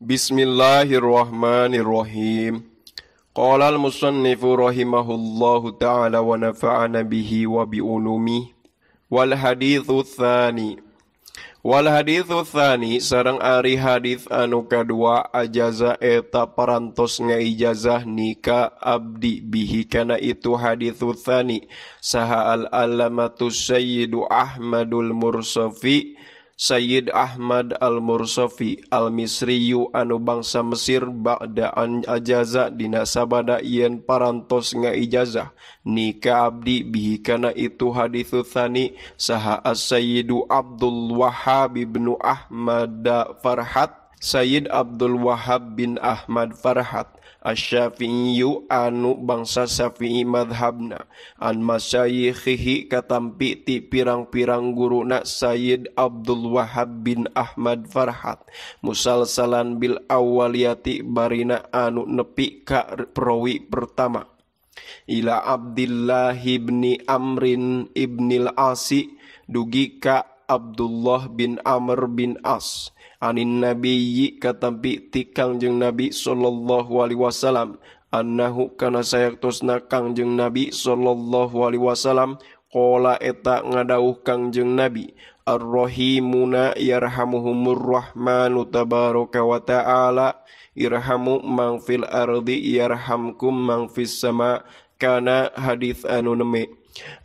Bismillahirrahmanirrahim. Qala al-musannifu rahimahullahu ta'ala wa nafa'ana bihi wa bi ulumihi. Wal haditsu tsani. Wal haditsu tsani sareng ari hadits anu kadua ajaza eta parantos ngaijazah nika abdi bihi kana itu haditsu tsani saha al-allamatu Sayyidu Ahmadul Mursafi Sayyid Ahmad Al-Mursafi Al-Misriyu anu bangsa Mesir ba'da an ajaza dina sabada yen parantos ngaijazah nika abdi bihi kana itu haditsu tsani saha As-Sayyidu Abdul Wahhab ibnu Ahmad Farhat Sayyid Abdul Wahhab bin Ahmad Farhat Asy-Syafi'iyyu anu bangsa Syafi'i madhabna an masyayikhihi katampi ti pirang-pirang guruna Sayyid Abdul Wahhab bin Ahmad Farhat musalsalan bil awaliyati barina anu nepi ka perawi pertama ila Abdillah ibni Amrin ibnil Asi dugi ka Abdullah bin Amr bin As anin nabiyyi katampi ti Kangjeng Nabi sallallahu alaihi wasallam annahu kana sayaktosna Kangjeng Nabi sallallahu alaihi wasallam qala eta ngadauh Kangjeng Nabi arrahimuna yarhamuhumur rahmanu tabaraka wa ta'ala irhamu man fil ardi yarhamkum man fis sama kana hadits anu neme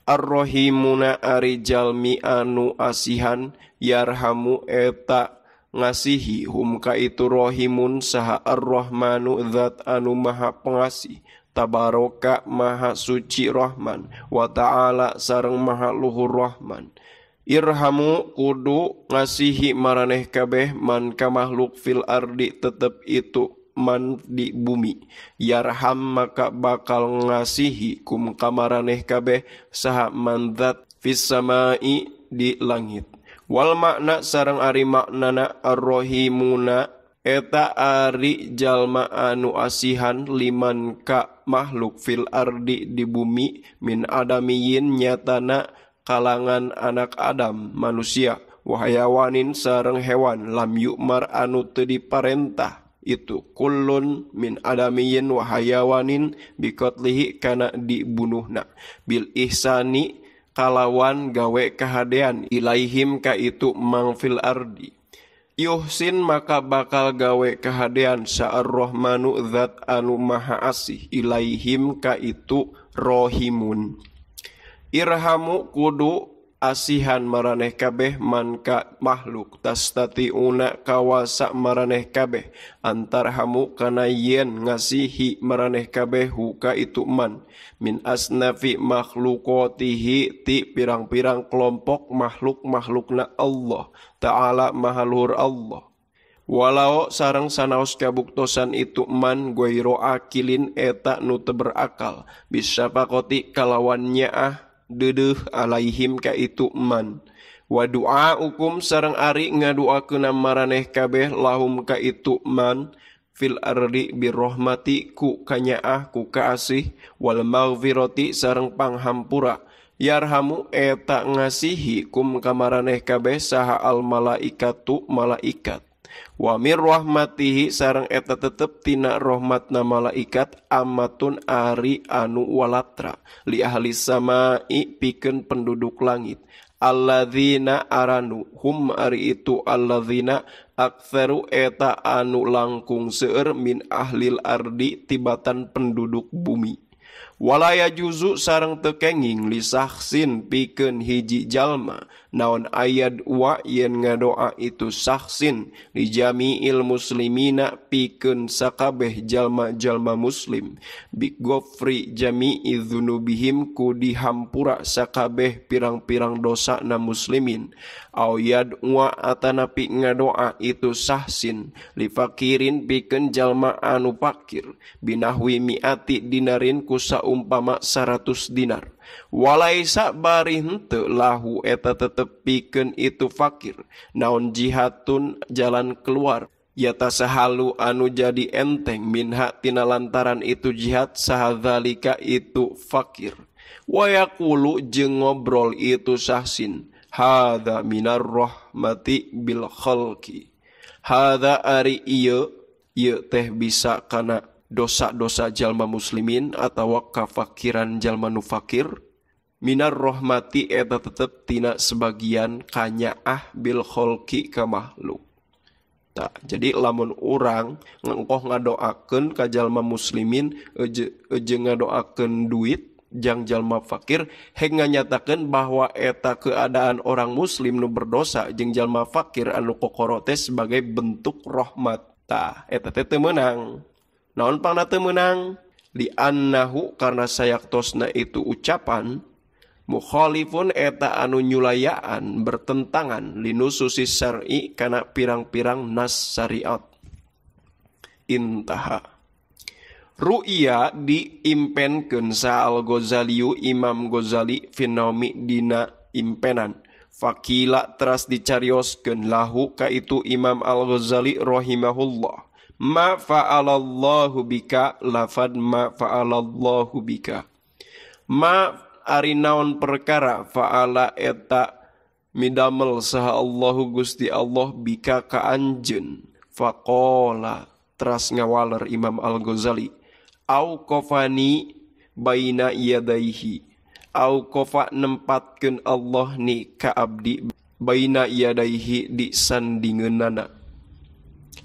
arrahimuna ari jalmi anu asihan yarhamu eta ngasihi hum ka itu rohimun saha ar-rahmanu zat anu maha pengasih tabaraka maha suci rahman wa ta'ala sareng maha luhur rahman irhamu kudu ngasihi maraneh kabeh man ka makhluk fil ardi tetep itu man di bumi yarham maka bakal ngasihi kum ka maraneh kabeh saha man zat fis samai di langit. Wal makna sareng ari maknana arrohimuna eta ari jalma anu asihan liman ka makhluk fil ardi di bumi min adamiyin nyatana kalangan anak Adam manusia wahayawanin sareng hewan lam yu'mar anu teu diparentah itu kullun min adamiyin wahayawanin biqatlihi kana dibunuhna bil ihsani kalawan gawe kahadean ilaihim ka itu mang fil ardi yuhsin maka bakal gawe kahadean sa'ar-rahmanu zat anu maha asih ilaihim ka itu rohimun irhamu kudu asihan maraneh kabeh man ka makhluk tastatiuna kawasa maraneh kabeh antarhamu kana yen ngasihi maraneh kabeh hu ka itu man min asnafi makhluqatihi ti pirang-pirang kelompok makhluk-makhlukna Allah ta'ala maha luhur Allah walau sareng sanaos kabuktosan itu man goiro akilin eta nu teu berakal bisyafaqati kalawan nyaah dedeuh alaihim ka itu man wa du'aukum sareng ari ngaduakeun maraneh kabeh lahum ka itu man fil ardi birrahmati ku kanyaah ku kaasih wal maghfirati sareng panghampura yarhamu eta ngasihi kum ka maraneh kabeh saha al malaikatu malaikat wa mir rahmatihi sareng eta tetep tina rahmatna malaikat amatun ari anu walatra li ahli samai pikeun penduduk langit alladzina aranu hum ari itu alladzina aktsaru eta anu langkung seueur min ahlil ardi tibatan penduduk bumi walaya juzu sareng teu kenging li sakhsin pikeun hiji jalma naon ayat wa yen ngadoa itu sakhsin li jami'il muslimina pikeun sakabeh jalma-jalma muslim bi ghafri jami'i dzunubihim ku dihampura sakabeh pirang-pirang dosa na muslimin au yad'u atanapi ngadoa itu sahsin li fakirin pikeun jalma anu fakir binahwi miati dinarin ku saumpama 100 dinar walaisa bari henteu lahu eta tetep pikeun itu fakir naon jihatun jalan keluar yata sahalu anu jadi enteng minha tina lantaran itu jihad sahadzalika itu fakir wa yaqulu jeung ngobrol itu sahsin hadza minar rahmati bil khalqi hadza ari ieu Ieu teh bisa kana dosa-dosa jalma muslimin atawa kafakiran jalma nu fakir. Minar rohmati eta tetep tina sebagian kanyaah bil kholqi ka makhluk. Tah, jadi lamun urang ngengkoh ngadoakeun ka jalma muslimin eujeung ngadoakeun duit jang jalma fakir, heng nganyatakeun bahwa eta keadaan orang muslim nu berdosa jeung jalma fakir anu kokoro teh sebagai bentuk rahmat. Tah, eta teh teu meunang. Naon pangna teu meunang? Li annahu karena sayaktosna itu ucapan mukhalifun eta anu nyulayaan bertentangan linususi syar'i kana pirang-pirang nas syariat. Intaha. Ru'ya diimpenkeun sa Al-Ghazaliyu Imam Ghazali finomi dina impenan. Fakila teras dicarioskeun lahu ka itu Imam Al-Ghazali rahimahullah. Ma fa'alallahu bika lafad ma fa'alallahu bika. Ma ari naon perkara fa'ala eta midamel saha Allahu Gusti Allah bika ka anjeun. Faqala teras ngawaler Imam Al-Ghazali au qafani baina yadaihi, au qafa nempatkeun Allah ni ka abdi baina yadaihi di sandingeunana.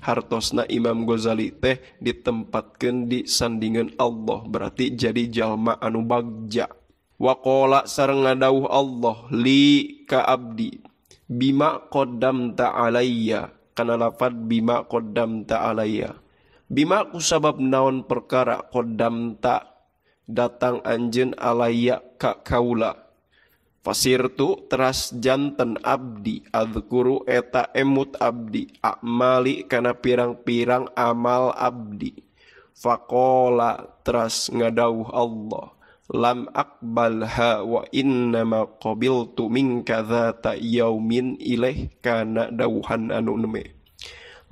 Hartosna Imam Ghazali teh ditempatkeun di sandingeun Allah, berarti jadi jalma anu bagja. Waqala sareng ngadawuh Allah li ka abdi bima qaddamta alayya, kana lafad bima qaddamta alayya, bima kusabab naon perkara qaddamta datang anjeun alayya ka kaula. Fasirtu teras janten abdi adzkuru eta emut abdi amali kana pirang-pirang amal abdi. Faqala teras ngadawuh Allah lam aqbalha wa innama qabiltu minka dzata yaumin ilaih kana dawuhan anu neme.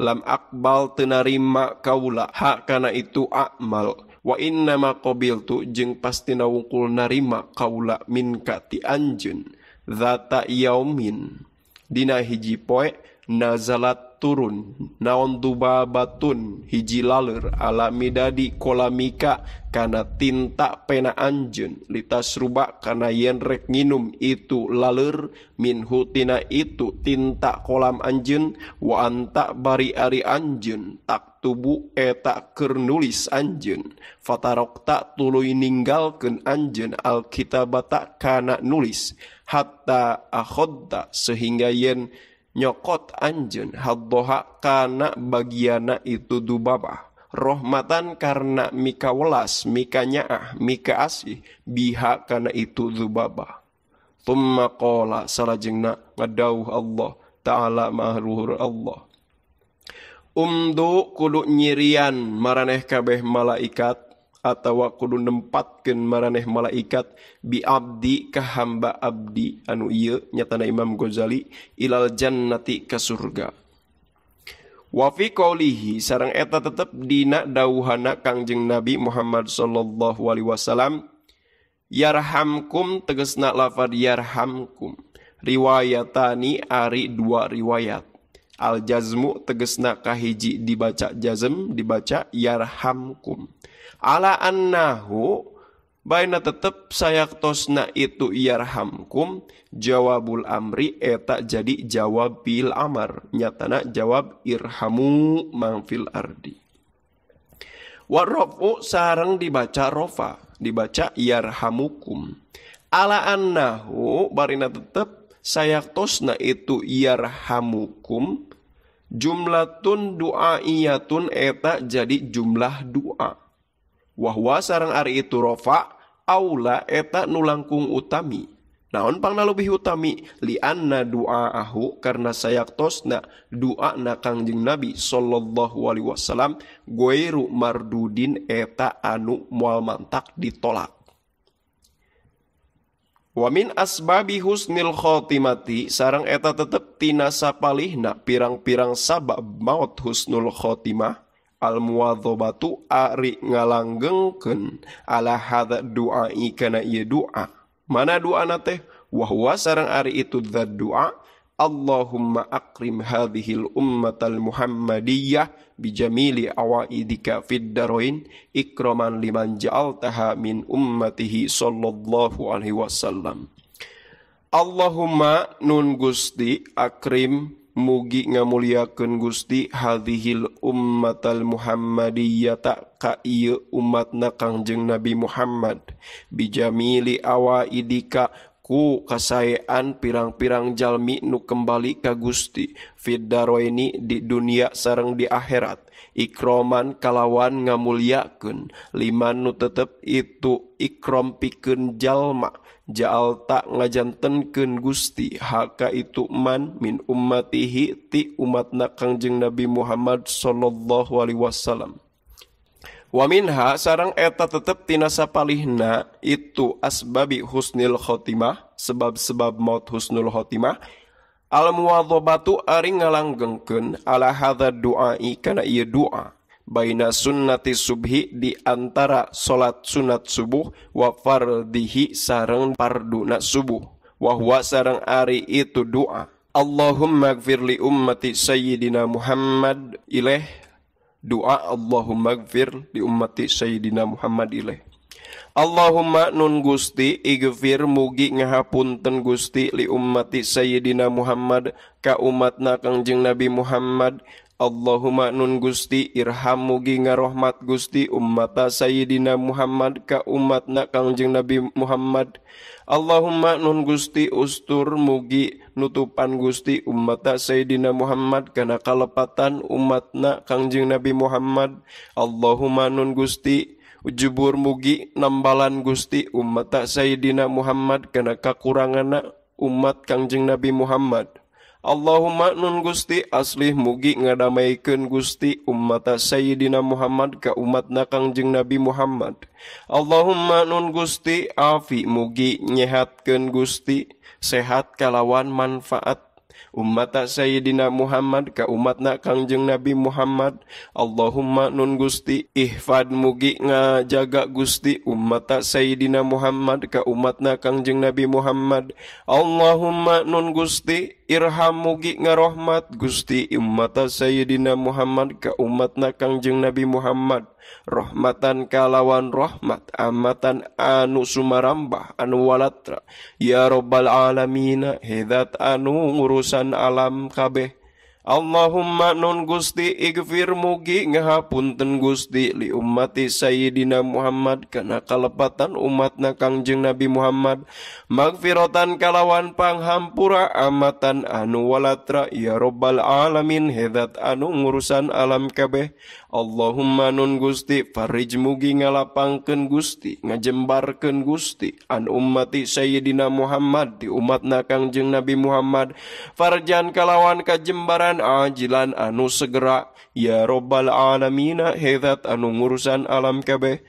Lam aqbal teu narima kaula ha kana itu amal wa innama qabiltu jeung pastina wungkul narima kaula minka ti anjeun dzata yaumin dina hiji poe nazalat turun naon dubabatun hiji laleur ala midadi kolamika kana tinta pena anjeun litasruba kana yen rek nginum itu laleur minhu tina itu tinta kolam anjeun wa anta bari ari anjeun taktubu eta keur nulis anjeun fatarokta tuluy ninggalkeun anjeun alkitabata kana nulis hatta akhadta sehingga yen nyokot anjeun haddoha kana bagiana itu dubabah rohmatan karena mika welas mika nyaah mika asih biha kana itu dubabah. Thumma qala salajengna ngadauh Allah ta'ala mahluhur Allah umdu kudu nyirian maraneh kabeh malaikat atawa kudu nempatkeun maraneh malaikat bi abdi ka hamba abdi anu ieu nyatana Imam Ghazali ilal jannati ka surga. Wa fi qaulihi sareng eta tetep dina dawuhana Kangjeng Nabi Muhammad sallallahu alaihi wasallam yarhamkum tegesna lafad yarhamkum riwayatani ari dua riwayat. Al jazmu tegesna kahiji dibaca jazm dibaca yarhamkum ala annahu baina tetep sayaktosna itu yarhamkum jawabul amri eta jadi jawab bil amar nyatana jawab irhamu mang fil ardi. Wa rafu sareng dibaca rofa dibaca yarhamukum ala annahu barina tetep sayaktosna itu yarhamukum jumlatun du'aiyatun eta jadi jumlah doa. Wahwa sareng ari itu rofa aula eta nu langkung utami. Naon pangna leuwih utami li anna du'aahu karena sayaktosna du'ana Kangjeng Nabi sallallahu alaihi wasallam goiru mardudin eta anu moal mantak ditolak. Wa min asbabi husnil khotimati sareng eta tetep tina sapalihna pirang-pirang sabab maut husnul khotimah al muwadzabatu ari ngalanggengkeun ala hadza du'ai kana ieu du'a. Mana du'ana teh? Wa huwa sareng ari itu dzat du'a Allahumma akrim hadhil ummatal muhammadiyah bijamili awaidika fid daroin ikraman liman ja'altaha min ummatihi sallallahu alaihi wasallam. Allahumma nun Gusti akrim mugi ngamuliakeun Gusti hadhil ummatal muhammadiyata ka ieu umatna Kangjeng Nabi Muhammad bijamili awaidika ku kasaean pirang-pirang jalmi nu kembali ka Gusti fid daroini di dunia sareng di akhirat ikroman kalawan ngamuliakeun liman nu tetep itu ikrom pikeun jalma ja'alta ngajantenkeun Gusti haka itu man min ummatihi ti umatna Kangjeng Nabi Muhammad sallallahu alaihi wasallam. Wa minha sareng eta tetep tina sapalihna itu asbabi husnil khotimah sebab-sebab maut husnul khotimah al muwadzabatu ari ngalanggengkeun ala hadza du'ai kana ieu doa baina sunnati subhi di antara salat sunat subuh wa fardihi sareng farduna subuh wa huwa sareng ari itu doa Allahumma gfir li ummati sayyidina Muhammad ilaih. Doa Allahumma gfir li ummati sayyidina Muhammad ilaih. Allahumma nun Gusti igfir mugi ngahapunten Gusti li ummati sayyidina Muhammad ka umatna Kangjeng Nabi Muhammad. Allahumma nun Gusti irham mugi ngarohmat Gusti ummata sayyidina Muhammad ka umatna Kangjeng Nabi Muhammad. Allahumma nun Gusti ustur mugi nutupan Gusti ummata sayyidina Muhammad kana kalepatan umatna Kangjeng Nabi Muhammad. Allahumma nun Gusti ujubur mugi nambalan Gusti ummata sayyidina Muhammad kana kakuranganna umat Kangjeng Nabi Muhammad. Allahumma nun Gusti aslih mugi ngadamaikeun Gusti ummata sayyidina Muhammad ka umatna Kangjeng Nabi Muhammad. Allahumma nun Gusti afi mugi nyehatkeun Gusti sehat kalawan manfaat ummata sayyidina Muhammad ka umatna Kangjeng Nabi Muhammad. Allahumma nun Gusti ihfad mugi ngajaga Gusti ummata sayyidina Muhammad ka umatna Kangjeng Nabi Muhammad. Allahumma nun Gusti irham mugi ngarohmat Gusti ummata sayyidina Muhammad ka umatna Kangjeng Nabi Muhammad. Rahmatan kalawan rahmat amatan anu sumarambah anu walatra ya rabbal alamin hedat anu ngurusan alam kabeh. Allahumma nun Gusti igfir mugi ngahapunten Gusti li ummati sayyidina Muhammad kana kalepatan umatna Kangjeng Nabi Muhammad magfiratan kalawan panghampura amatan anu walatra ya rabbal alamin hedat anu ngurusan alam kabeh. Allahumma nun Gusti farij mugi ngalapangkeun Gusti ngajembarkeun Gusti an ummati sayyidina Muhammad di umatna Kangjeng Nabi Muhammad farjan kalawan kajembaran ajilan anu segera ya rabbal alamin hedat anu ngurusan alam kabeh.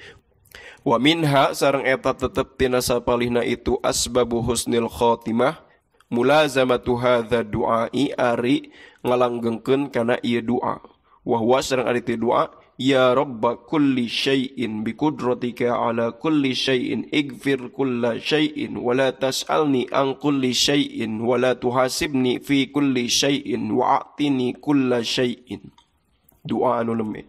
Wa minha sareng eta tetep tina sapalihna itu asbabu husnil khotimah mulazamatu hadza du'ai ari ngalanggengkeun kana ieu doa. Wa huwa sareng ari teu doa ya rabba kulli syai'in bi qudratika ala kulli syai'in igfir kulla syai'in wa la tas'alni an kulli syai'in wa la tuhasibni fi kulli syai'in wa a'tini kulla syai'in. Doa anu leme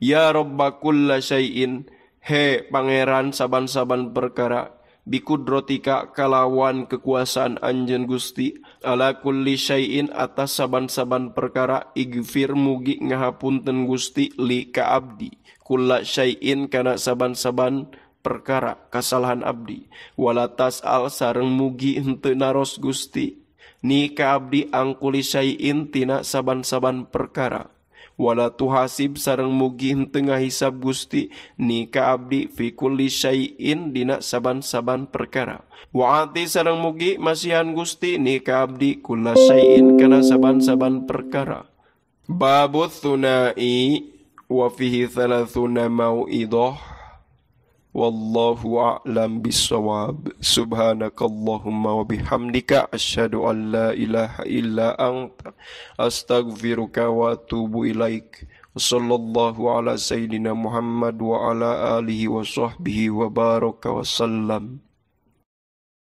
ya rabba kulla syai'in he pangeran saban-saban perkara bikudratika kalawan kekuasaan anjeun Gusti ala kulli syai'in atas saban-saban perkara igfir mugi ngahapunten Gusti li ka abdi kulla syai'in kana saban-saban perkara kasalahan abdi wala tas'al sareng mugi henteu naros Gusti ni ka abdi angkuli syai'in tina saban-saban perkara wala tuhasib sareng mugi henteu ngahisab Gusti ni ka abdi fi kulli syai'in dina saban-saban perkara wa ati sareng mugi masihan Gusti ni ka abdi kulla syai'in kana saban-saban perkara. Babu tsunai wa fihi thalathuna mau'idah wallahu a'lam bissawab. Subhanakallahumma wa bihamdika asyhadu an la ilaha illa anta astaghfiruka wa atubu ilaik. Sallallahu ala sayyidina Muhammad wa ala alihi wa sahbihi wa baraka wa sallam.